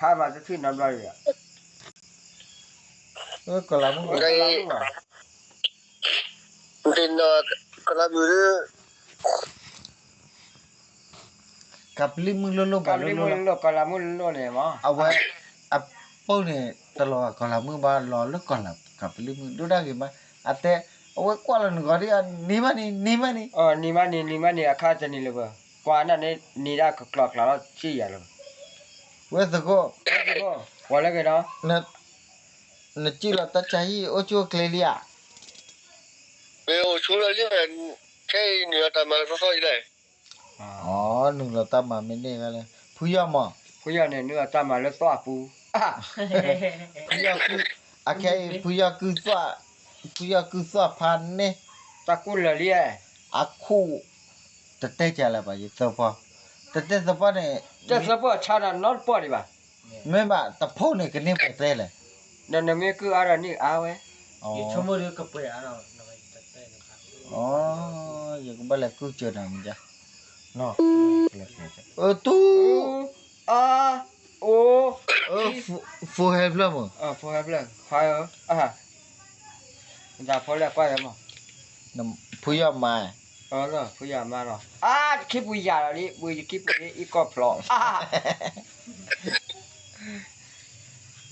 ဖးမၤတထံၣ်နီတဘျီဒီး ကီၤလၤမုၣ် ကီၤလၤမုၣ် ကပလံၣ်မုၣ်လိၣ်လိၣ်ဘၣ်လိၣ်လိၣ်လီၤ, ကီၤလၤမုၣ်လိၣ်လိၣ်န့ၣ်မး အဝဲ အပိၢ်န့ၣ် တလီၤဂာ်ကီၤလၤမုၣ်ဘၣ် လီၤလၢကီၤလၤ ကပလံၣ်မုၣ်ဒိၣ်ဒၣ်ဂ့ၤမး အတဲ အဝဲကွၢ်လီၤနဂီၤဒ်အနံၤမးနံၤ နံၤမးနံၤ နံၤမးနံၤ အခါတနံၤလၢၤဘၣ် ကွၢ်နၤန့ၣ် နံၤဒၣ်ကကျီၤကျါလီၤ စံၣ်ယၤလၢၤဘၣ် ဝဲသကိး ဝဲလၢကဒီး နစံၣ်လီၤတၢ်ဆါဟံၣ်အိၣ်ဆူၣ်အိၣ်ချ့လံဧါ, မ့ၢ်အိၣ်ဆူၣ်လီၤလံ, ခဲအံၤနုာ်လီၤတၢ်မၤလၢသီသီအံၤလဲၣ်, နုာ်လီၤတၢ်မၤမ့ၢ်န့ၢ်ဂၤလဲၣ်, ဖုယီၢ်မး, ဖုယီၢ်န့ၣ် နုာ်လီၤတၢ်မၤလၢသီအပူၤ, ဖုယီၢ်ကု, အခဲအံၤ ဖုယီၢ်ကု, ဖုယီၢ်ကုသီၣ်ဖးန့ၢ်, တၢ်ကူၣ်လၢာ်လံ, အခိၣ် တတဲကလဲၣ်ဘၣ် ယသၢပီၢ်, တတဲသၢပီၢ်န့ၣ်, တတဲသၢပီၢ်ဆါဒီးနီတပီၢ်ဒံးဘၣ်, မ့ၢ်ဘၣ် တဖိန့ၣ် ကန့ၢ်ပှဲၤတဲလဲၣ်, ဒီးနမ့ၢ်ကုၣ်အါဒီးန့ၢ်အါဝဲ, ယဆိကမိၣ်ဒီးကပှဲၤအါဒီး, ယကဘၣ်လဲၤကုၣ်စၢၤနၤမ့ၢ်ယါ, အတူၢ်, အါ, အိၣ်, ဖိဟဲဖျၢၣ်မး, ဖိဟဲဖျၢၣ်, ခွါဧၢ, နဖိလၢကွၢ်ဝဲမး, ဖုယီၢ်မါ, ဖုယီၢ်မါလီၤ, အါ တခံပူၤယၤလီၤလံ ပူၤယခံပူၤလံ အံၤကီၢ်ဖျိး,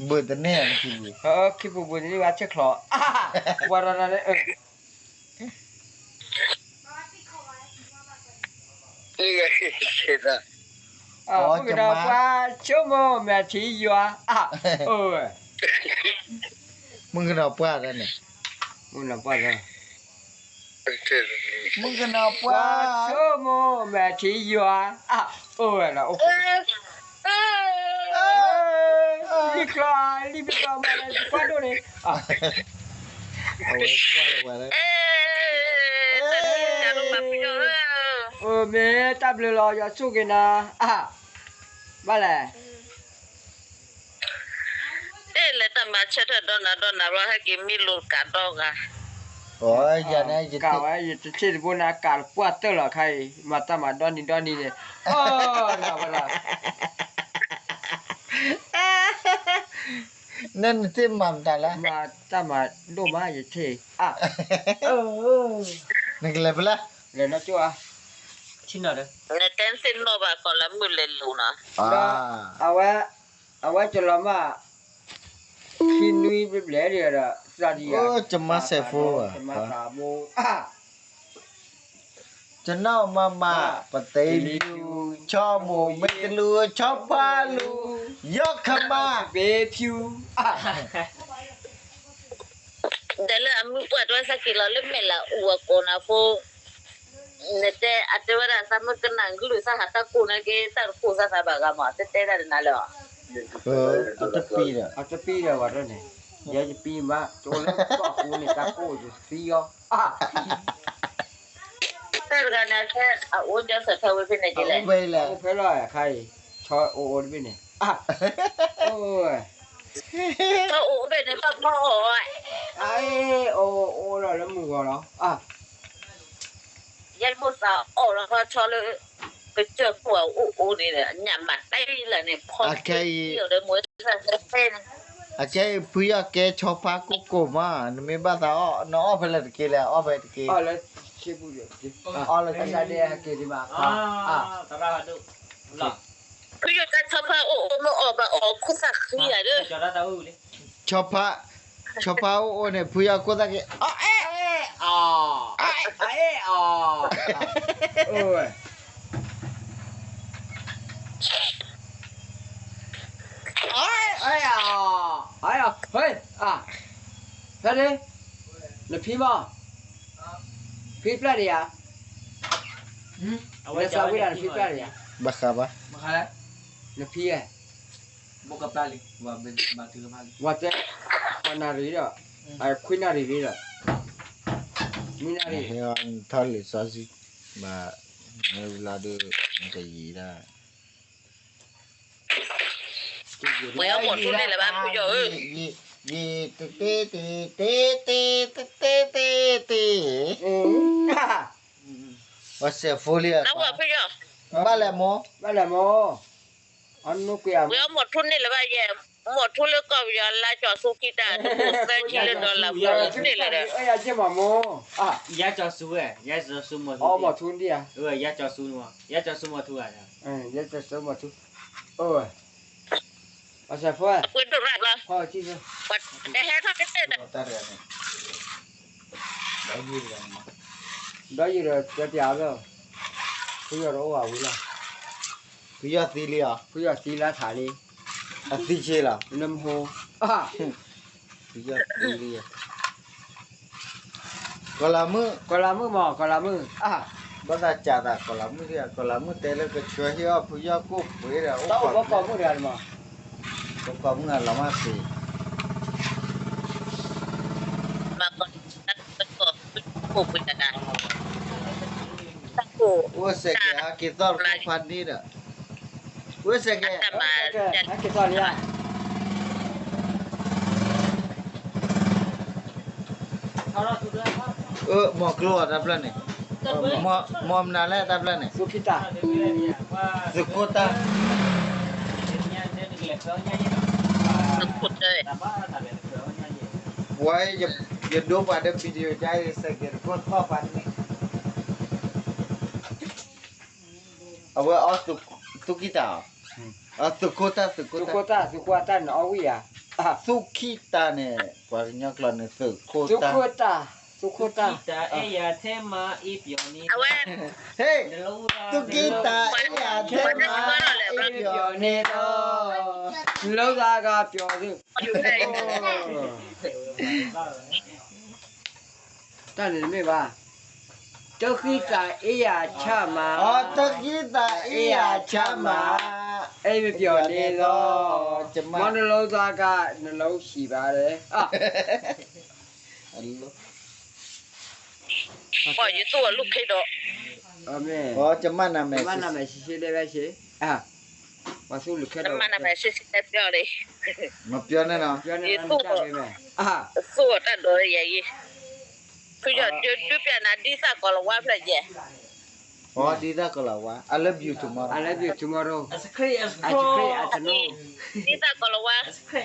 ဘုးတန့ၢ်, ခံပူၤဘုးတန့ၢ်ဘၣ် ဆဲးချီး, ဝါရၤရၤန့ၣ် မုၣ်ကနီၤပှၢ်ဆိကမိၣ်မဲာ်ထံယွၤ, အိၣ်ဝဲ, မုၣ်ကနီၤပှၢ်န့ၣ်, မုၣ်ကနီၤပှၢ်လၢ, မုၣ်ကနီၤပှၢ်ဆိကမိၣ်မဲာ်ထံယွၤ, အိၣ်ဝဲလီၤ, အိၣ် လံၣ်ချီ, လံၣ်ဘျီမၤလၢယကွၢ်ဒိၣ်န့ၣ်, အဝဲကွၢ်လီၤဝဲလၢ, မ့ၢ်တၢ်ဘျုးလီၤ ယွၤဆိၣ်ဂ့ၤနၤ, ဘၣ်လဲၣ် တလဲၤတၢ်မၤဆၢထၢၣ်ဒီနၤဒီနၤဘျီ ဟဲက့ၤမံလိာ်ကးဒီဂၤ, ကးဝဲ ယတထံၣ်တဘိနၤ ကးတပှၢ်တၢၢ်လီၤခါအံၤ မၤတၢ်မၤဒီနံၤဒီနံၤန့ၣ်, အိၣ်, နနထံၣ်မၤမတၤလဲၣ်, မၤတၢ်မၤဒိၣ်မးယထံၣ်, နကလဲၤဖဲလဲၣ်, လဲၤနီၢ်ကၠိဧါ, နတဲသ့ၣ်နီၣ်ဘၣ်ကီးလၢမုၢ်လဲၤလိၤနီၤ, အဝဲ အဝဲကလီၤမၢ် ခံနွံဘျဲၣ်ဘျဲၣ်ဒီး သးဒံးယၤ ကမၤစဲးဖိဘၣ် ကမၤသးဘိ, ကနီၣ်မးမး ပသ့ၣ်လူၤ ဆီမိၢ်မ့ၢ်တလူၤ ဆီဖါလူၤ ယီၢ်ခမါ ဘ့ဖၠူ ဒီးလၢအမုၢ်ပှၢ်တဝဲစးက့ၤလီၤလၢမဲာ်လးအူအကိးနၤဖိ, နတဲအတဲဝဲဒၣ်သးမုၢ်ကနၣ်ကလုၢ်သးဟးတၢ်ကိၢ်န့ၣ်က့ၤ တၢ်တကိၢ်သးသးဘၣ်ဂၤမး တဲတဲဒၣ်နၤလၢၤ, အတပံၤဒီး အတပံၤဒီးဝဲဒၣ်န့ၣ်, ယဲယပံၤမး ကၠိလၢပှၢ်ပူၤန့ၣ် တၢ်ကိၢ်ယသံအီၤ, တၢ်တဂၤန့ၣ် အအိၣ်ကၠီစၢၤထၢဝဲဖဲန့ၣ်က့ၤလဲၣ်, အိၣ်ဖဲလီၤအခါအံၤ, ဆီအိၣ်အိၣ်တဘ့ၣ်န့ၣ်, ဆီအိၣ်အိၣ်ဘ့ၣ်န့ၣ် ဘၣ်ဖီအီၣ်, အ့ အိၣ်အိၣ်ဒီးလၢမုၢ်ဂီၤလီၤ, ယဲတဘိသးအီၣ်လီၤဖီဆီလၢ ကစၢၢ်ခိၣ်အအိၣ်အိၣ်န့ၣ်ဒီး ညၣ်မၤတၢ်လၢန့ၣ် ဖီအီၣ်ဒီးမ့ၢ်သးဖဲန့ၣ်, အခဲအံၤဖုယီၢ်ကဲဆီဖါကိၢ်ကိၢ်မး နမ့ၢ်ဘၣ်သးအီၣ် နအီၣ်ဖဲလဲၣ်တက့ၢ်လဲၣ် အီၣ်ဖဲတက့ၢ်, အီၣ်လၢ ဖုယီၢ်ကဲဆီဖါအိၣ်အိၣ် မ့ၢ်အီၣ်ဘၣ်အီၣ်ခိၣ်သၣ်ဃံဧါဒီး, ဆီဖါ, ဆီဖါအိၣ်အိၣ်န့ၣ် ဖုယီၢ်ခိၣ်သၣ်က့ၤ အီၣ်အဲၣ်အီၣ်, အအဲၣ်အီၣ်, အအဲၣ်အီၣ်, အအဲၣ်အီၣ်, ဟဲ, ဖဲန့ၣ်, နဖံမး, ဖံပျၢ်ဒံးဧါ, နသးဝံၣ်ဒၣ်နဖံပျၢ်ဒံးဧါ, ဘၣ်ဃးဘၣ်, နဖံ, ဝဲတဲ, နၣ်ရံၣ်ဒီး, ခွံနၣ်ရံၣ်လံဒီး, မုၢ်နၣ်ရံၣ်, ထီၣ်လံာ်စီဆှံ, ဘၣ်, မ့ၢ်ဝံၤလီၤဒုး, နကယံာ်ဒၣ်, ပှဲၤအီၣ်ပိာ်ထူန့ၣ်လၢၤဘၣ်ဖုယီၢ်ဧၢ, ယံာ်, ယံာ်, တ့တ့တ့, တ့တ့တ့, တ့တ့တ့, ဝဲစဲးဖိလံ, ဘၣ်လဲၣ်မိၢ်, ဘၣ်လဲၣ်မိၢ်. အနီၢ်ကွံာ်ဧါ, ဝဲအီၣ်မီၤထူန့ၢ်လၢၤဘၣ်ယဲ, မီၤထူလၢကီၢ်ပယီၤလါကၢ်ဆူခံတၢ် တဘိၣ်သၢဆံလၢဒီးလၢ်ဘျီန့ၢ်လၢၤဒီး, ယကၠီဆူဝဲ, ယကၠီဆူမီၤထူ, ယကၠီဆူမီၤထူဧါ, ယကၠီဆူမီၤထူ, အဆၢဖိ, ဒီးယုာ်ဒီးတဲပျးလီၤ, ဖုယီၢ်တအိၣ်ဘၣ်ဝံၤလီၤ, ဖုယီၢ်သံလံဧါ, ဖုယီၢ်သံလၢထးလံ, အသံဆ့လီၤ, နမဟိ, ဖုယီၢ်သံလံ, ကီၢ်လၤမုၣ်, ကီၢ်လၤမုၣ်မး ကီၢ်လၤမုၣ်, ဘၣ်သးစးသးကီၢ်လၤမုၣ်ဒံး, ကီၢ်လၤမုၣ်တဲလၢကဆှၢဟ့ၣ်အီၣ်ဖုယီၢ်ကိၣ်ပှ့ၤဒီး တၢ်အိၣ်ဘၣ်ကီၢ်မုၣ်တဂၤန့ၣ်မး, ကီၢ်မုၣ်အလီၤမၢ်သံ အိၣ်စဲးကဲၤဟးက့ၤသီၣ်တခိၣ်ဖးန့ၣ်ဒီး, အိၣ်စဲးကဲၤ, ဟဲက့ၤသီၣ်လံဧါ, မီၤကျိအီၤတၢ်ဖျၢၣ်န့ၣ်, မီၤမနုၤလဲၣ်တၢ်ဖျၢၣ်န့ၣ်, သုခိတၢ်, သုခိတၢ်, ပှၤ ယဒိပှၤဒီး video ကါအံၤ စဲးကဲၤတခိၣ်သီၣ်ဖးန့ၣ်, အဝဲအီၣ်သုခိတၢ်, သုခိတၢ်, သုခိတၢ်, သုခိတၢ်န့ၣ်အီၣ်ဝံၣ်ဧါ, သုခိတၢ်န့ၣ် ပှၤကညီကျိာ်န့ၣ် သုခိတၢ်, သုခိတၢ်, အဝဲ, ဟ့ၣ်, သုခိတၢ် အဲၣ်ယၤထဲမး အဲၣ်ပျီန့ၣ်ဒီး, လိၤသးဂၤပျီသု, တၢ်န့ၣ်တမ့ၢ်ဘၣ်, တဃံသးအ့ၣ်ယၤဆၣ်မး, တဃံသးအ့ၣ်ယၤဆၣ်မး, အဲၣ်မ့ၢ်ပျီန့ၣ်လီၤ, မ့ၢ်နလိၤသးဂၤ နလိၤဟံၣ်ဘၣ်ဒီး, ပှၤယသူၣ်အလူၢ်ခ့ဒီး, အမ့ၢ်, ကမၣ်နမဲာ်ဆ့ဆ့ဒဲးဘၣ်ဆ့, ပှၤသူၣ်လူၢ်ခ့ဒီး, ကမၣ်နမဲာ်ဆ့ဆ့ဒဲးပျီန့ၣ်, မပျီန့ၣ်နီၤ, ယသူၣ်, သူၣ်အတၢ်ဒိးယဲအံၤ, ဖုယီၢ်ဒုးပျးနၤဒ်သၣ်ကီၤလၤဝါဖျၢၣ်ယဲ, ဒ်သၣ်ကီၤလၤဝါ, I love you tomorrow, I love you tomorrow, ice cream, ice cream, ဒ်သၣ်ကီၤလၤဝါ, ဖဲ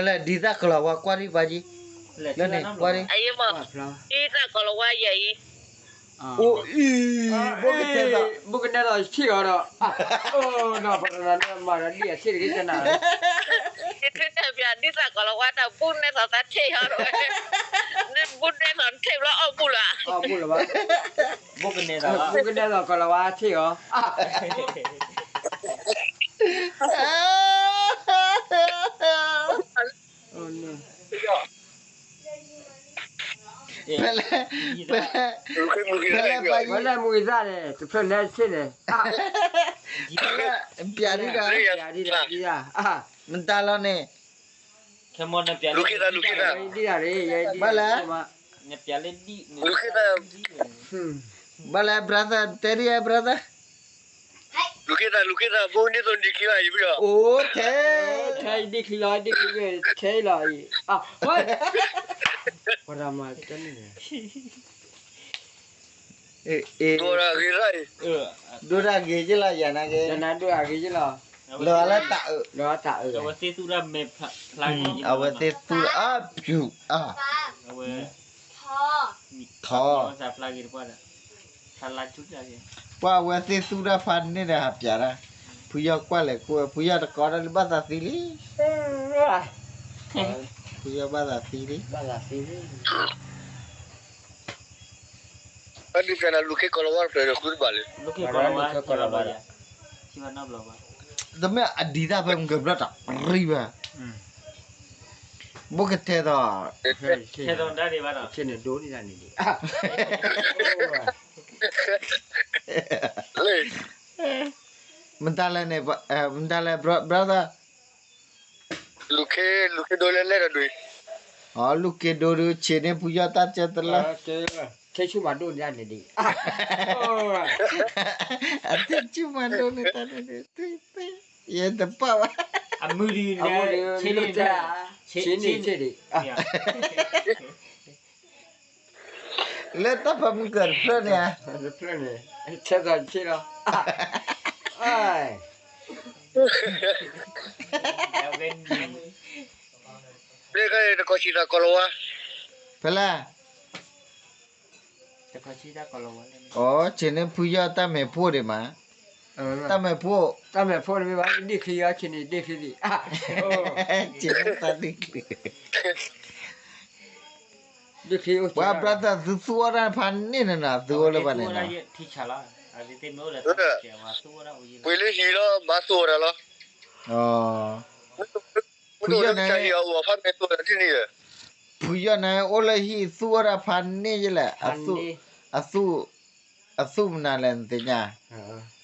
လဲၣ် ဒ်သၣ်ကီၤလၤဝါကွၢ်ဒံးပှၤကံ, လၢန့ၣ်ကွၢ်ဒံး, ဒ်သၣ်ကီၤလၤဝါယဲအံၤ, အိၣ်အံၤ, ဘိကတဲသး, ဘိကနဲသးဆံၣ်အီၤဒီး, အိၣ်နီၤ ပှၤတနီၤမၤဒီးဒ်အဆံၣ်တဂ့ၤကနၣ်, ဒ်သၣ်ကီၤလၤဝါတၢ်ဘိကနဲသးသးဆံၣ်အီၤဒီး, နဘိကနဲသးဆံၣ်ဘျီအီၣ်ဘူၣ်လၢၤ, အီၣ်ဘူၣ်လၢၤဘၣ်, ဘိကနဲသး, ဘိကနဲသးကီၤလၤဝါဆံၣ်အီၤ ဖဲလဲၣ်, ဖဲလဲၣ်, ဖဲလဲၣ်, ဖဲလဲၣ်မူဂံၤသၣ်န့ၣ် တဖျၢၣ်လဲၣ်ဆ့ၣ်န့ၣ်, ဖဲလဲၣ်, ပျးဒံးဒီး, ပျးဒံးဒီး, မတၤလီၤန့ၣ်, လူၤခ့သး, လူၤခ့သး, ဘၣ်လဲၣ်, လူၤခ့သး, ဘၣ်လဲၣ် brother, တဲဒ် brother, လူၤခ့သး, လူၤခ့သး, ဘိန့ၣ်သိးဒံးခံဘၣ်အံၤ, အိၣ်ထဲ, ထဲဒံးခံလီၤ, ဒံးခံ, ထဲလီၤအံၤ, ပှၤမၤတန့ၣ်, ဒိၣ်တၢ်ဂ့ၤလီၤ, ယၤနာ်က့, ဒိၣ်တၢ်ဂ့ၤက့လီၤ, လီၤလၢတၢ်အၢ, လီၤတၢ်အၢ, အဝဲသ့ၣ်သူၣ်လၢအပျူၤ, ထီ, ပှၤအဝဲသ့ၣ်သူၣ်တၢ်ဖးန့ၣ်ဒီးဟးပျးတၢ်, ဖုယီၢ်ကွၢ်လဲၤကိးဝဲ, ဖုယီၢ်တကိးတၢ်လၢဘၣ်သးသံလံ, ဖုယီၢ်ဘၣ်သးသံလံ, လူၤခ့ကီၤလၤဝါတဖျၢၣ်န့ၣ် ဃုတဘၣ်လံ, တမ့ၢ်အဒံးသၣ်ဖဲမုၢ်ကဘျီၣ်တရံးဘၣ်, ဘိကထဲသိး, မတၤလဲၣ်န့ၣ်, မတၤလဲၣ် brother, လူၤခ့, လူၤခ့ဒိလဲၣ်လဲၣ်ဒီးဒုး, လူၤခ့ဒိဒုး ဆံးန့ၢ်ဖုယီၢ်တၢ်ကၢတလၢ, ထဲဆူၣ်မၤဒိၣ်န့ၣ်တၢ်န့ၣ်ဒံး, အထဲဆူၣ်မၤဒိၣ်န့ၣ်တၢ်န့ၣ်ဒံး, ယတပာ်ဘၣ်, အမုၢ်ဒုး, ဆံးန့ၢ်, ဆံးန့ၢ်ဒံး, လၢတၢ်ဖးမုၢ်ကၢၤတဖျၢၣ်န့ၣ်ဧါ, တဖျၢၣ်န့ၣ်, ဆဲးသးဆ့လီၤ, လၢတခီဆံးသးကီၢ်လီၤဝါ, ဖဲလဲၣ်, အိ ဆ့ၣ်န့ၣ်ဖုယီၢ်တၢ်မဲာ်ဖှိၣ်ဒံးမး, တၢ်မဲာ်ဖှိၣ်, တၢ်မဲာ်ဖှိၣ်တမ့ၢ်ဘၣ် ဒ့ၣ်ချံအီၤဆ့ၣ်န့ၣ်ဒ့ၣ်ချံဒံး, ဆ့ၣ်န့ၣ်တၢ်ဒ့ၣ်ချံ, ဒ့ၣ်ချံအိၣ် ပှၤဘျါသးသုသူအီၣ်တၢ်ဖးန့ၣ်န့ၣ်နီၤ သုအိၣ်လၢၤဘၣ်န့ၣ်နီၤ, ပှ့ၤလၢဟံၣ်လီၤ ဘၣ်သူအီၣ်တၢ်လီၤ, ဖုယီၢ်န့ၣ်, ဖုယီၢ်န့ၣ်အိၣ်လၢဟံၣ်သူအီၣ်တၢ်ဖးန့ၣ်ယလဲၣ်, အသူၣ်မနုၤလဲၣ်နသ့ၣ်ညါ,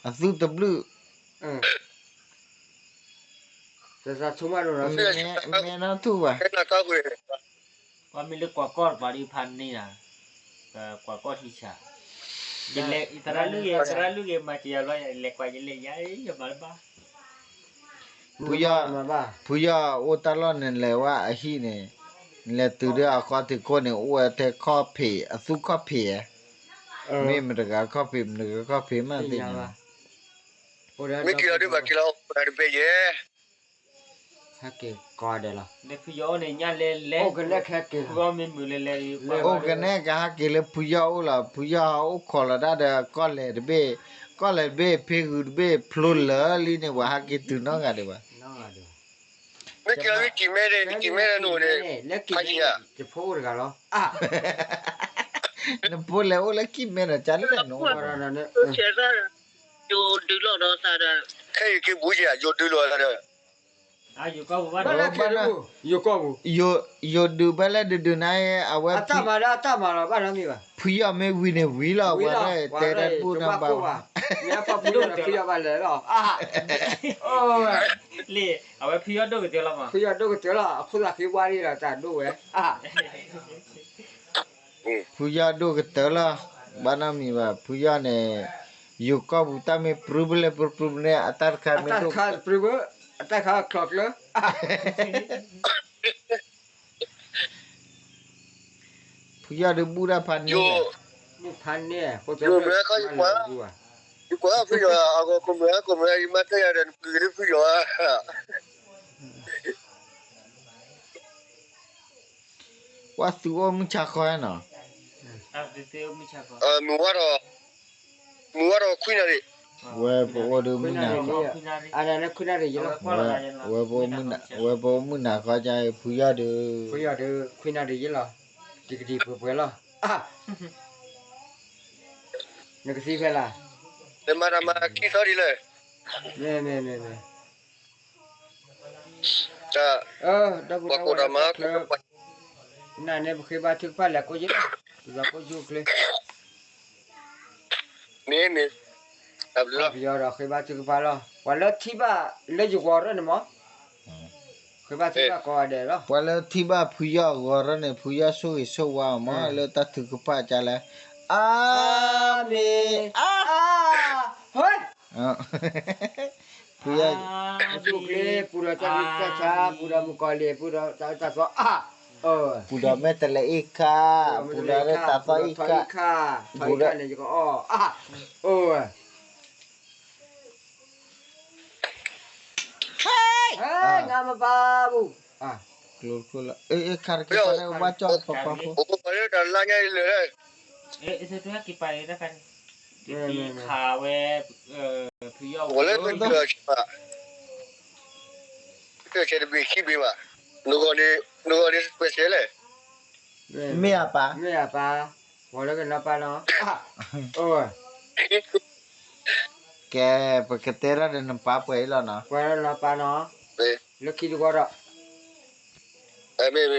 အသူၣ်တဘျုး, မ့ၢ်နီၢ်ထူၣ်ဘၣ်, ပှၤမ့ၢ်လၢကွၢ်ကီၢ်တပၤဒ်ဖးန့ၣ်ဧါ, ကွၢ်ကီၢ်ထံဆး, ယလဲၤသရၣ်လုၢ်ဂ့ၤ သရၣ်လုၢ်ဂ့ၤမၤစၢၤယၤဘျီ ယလဲၤကွၢ်ယလဲၤယၤ ယမၤတဘၣ်, ဖုယီၢ်, ဖုယီၢ်အိၣ်တၢ်လီၢ်န့ၣ်လဲၤဝဲအဟံၣ်န့ၣ်, နလဲၤတုၤဒီးအဃီထံးခိၣ်န့ၣ် အိၣ်ဝဲထဲခီၣ်ဖံး အသူၣ်ခီၣ်ဖံးဧါ, မ့ၢ်မတဂၤခီၣ်ဖံး မတဂၤခီၣ်ဖံးမးသ့ၣ်ညါဘၣ်, မ့ၢ်က့ၤလီၤဒုးဘၣ်က့ၤလီၤအိၣ်တဘ့ၣ်ယဲ ဟဲက့ၤကိးဂၤဒဲးလီၤ, အိၣ်ကနဲကဟဲက့ၤလီၤ, အိၣ်ကနဲကဟဲက့ၤလၢဖုယီၢ်အိၣ်လီၤ, ဖုယီၢ်ဟဲအိၣ်ခိးလီၤတၢ်ဒီးကီၢ်လဲၢ်တဘ့ၣ်, ကီၢ်လဲၢ်တဘ့ၣ် ဖ့ဂုၤတဘ့ၣ် ဖျိလၢာ်လံန့ၣ် ပှၤဟဲက့ၤတုၤနီတဂၤဒံးဘၣ်, မ့ၢ်က့ၤလီၤကံၢ်မဲဒီး ကံၢ်မဲဒီးနအိၣ်န့ၣ်, ဖးယံၤဧါ, နဖိလဲၤအိၣ်လၢ ကံၢ်မဲ ဒီး ကၢ်လဲၣ်နအိၣ်ဒီး, ယိၤဒုးလိာ်ဒီးသးဒီး, ခဲအံၤက့ၤဘူးယၤ ယိၤဒုးလိာ်သးဒီး, ဘၣ်, ယိၤဒုးဘၣ်လဲၣ်ဒုးဒုးနၤ, အဝဲ, ဖုယီၢ်မ့ၢ်ဝံၤန့ၣ်ဝံၤလီၤ, ပှၤရဲၣ်တဲတၢ်တဘူၣ်နၢ်ဘၣ်ဘၣ်, ဖုယီၢ်ဘၣ်လဲၣ်လီၤ, လံ, အဝဲဖုယီၢ်ဒိၣ်ကတၢၢ်လီၤမး, ဖုယီၢ်ဒိၣ်ကတၢၢ်လီၤ အခိၣ်သးဃ့ဝါဒံးဒီးတၢ်ဒိၣ်ဝဲ, ဖုယီၢ်ဒိၣ်ကတၢၢ်လီၤ, ဘၣ်နီတမံၤဘၣ်, ဖုယီၢ်န့ၣ်, ယိၤကီၢ်ပူၤတၢ်မ့ၢ်ပြုဘၣ်လဲၣ်ပြုပြုန့ၣ် အတၢ်တခါမ့ၢ်ဒိၣ်, အတၢ်ခါချီကျၢ, ဖုယီၢ်ဒုးဘူၣ်တၢ်ဖးန့ၣ်, ဖးန့ၣ်, ယကွၢ်ဖုယီၢ်အဂီၢ် ခိၣ်မုၢ်ဧါ ခိၣ်မုၢ်ဧါ ယမၤတၢ်ယၤဒီး နပှ့ၤက့ၤလၢဖုယီၢ်ဧါ, ပှၤသုးအိၣ်မုၢ်ဆါခီနီၤ, မုၢ်ဝါထီၣ်, မုၢ်ဝါထီၣ်ခွံနၣ်ရံၣ်, ဝဲပအိၣ်ဒီးမုၢ်နၤခီ, ဝဲပအိၣ်မုၢ်နၤခီ, ဖုယီၢ်ဒုး, ဖုယီၢ်ဒုး, ခွံနၣ်ရံၣ်ယဲလီၤ, ကကဒံပှဲၤပှဲၤလီၤ, နကသံဖဲလၢ်, နမၤတၢ်မၤခံသီဒ်လဲၣ်, မ့ၢ်မ့ၢ်မ့ၢ်မ့ၢ်, ပှၤကိးတၢ်မၤ, နၤန့ၣ် ပဃ့ဘါထုကဖၣ်လဲၤကိးယ့ၢ်လီၤ, ပယီၤကိးယိၣ်ချ့, မ့ၢ်မ့ၢ်, ပယီၤဒီးဃ့ဘါထုကဖၣ်လီၤ, ပှၤလၢထံၣ်ဘၣ်လၢယဂီၢ်ရၢၢ်န့ၣ်မး, ဃ့ဘါထုကဖၣ်ကိးဂၤဒဲးလီၤ, ပှၤလၢထံၣ်ဘၣ်ဖုယီၢ်ဂီၢ်ရၢၢ်န့ၣ် ဖုယီၢ်ဆိၣ်ဂ့ၤဆိၣ်ဝါအီၤမး လၢတၢ်ထုကဖၣ်ကလဲၣ်, အၤမ့ၣ်, အၤ, ဟဲ ဖုယီၢ်, ပူၤဒီးတၢ်ဆါ ပူၤဒီးမုၣ်ကီၤလံၢ် ပူၤဒီးတၢ်အၢတၢ်သီ, ပူၤဒီးမဲာ်တလဲအ့ၣ်ခါ, ပူၤဒီးတၢ်သီအ့ၣ်ခါ, ပူၤဒီး, အိၣ်ဝဲ, ဟဲ, ငါမပၢ်ပူၤ, ကျိလၢ, ခါတက့ၢ်ပှၤလၢဘၣ်ကၠီၣ်ပပှၤဖိ, လၢတၢ်လါညါလၢာ်လၢ ခးဝဲ, ဖုယီၢ်ဝဲလၢတၢ်ဆံးဘၣ်, တၢ်ဆံးတဘ့ၣ်ခံဘ့ၣ်ဘၣ်, နဂီၢ်န့ၣ်, နဂီၢ်န့ၣ်ပှဲၤဆဲးလဲၣ်, မ့ၢ်အပၢ်, မ့ၢ်အပၢ်, ဝဲလၢကနီၢ်ပၢ်နီၤ, အိၣ်ဝဲ, ကဲ, ပကတဲဒၣ်ဒီးနပၢ်ပှဲၤအံၤလီၤနီၤ, ပှဲၤလီၤနီၤပၢ်နီၤ, လၢခံတဂီၢ်ဒီး, မ့ၢ်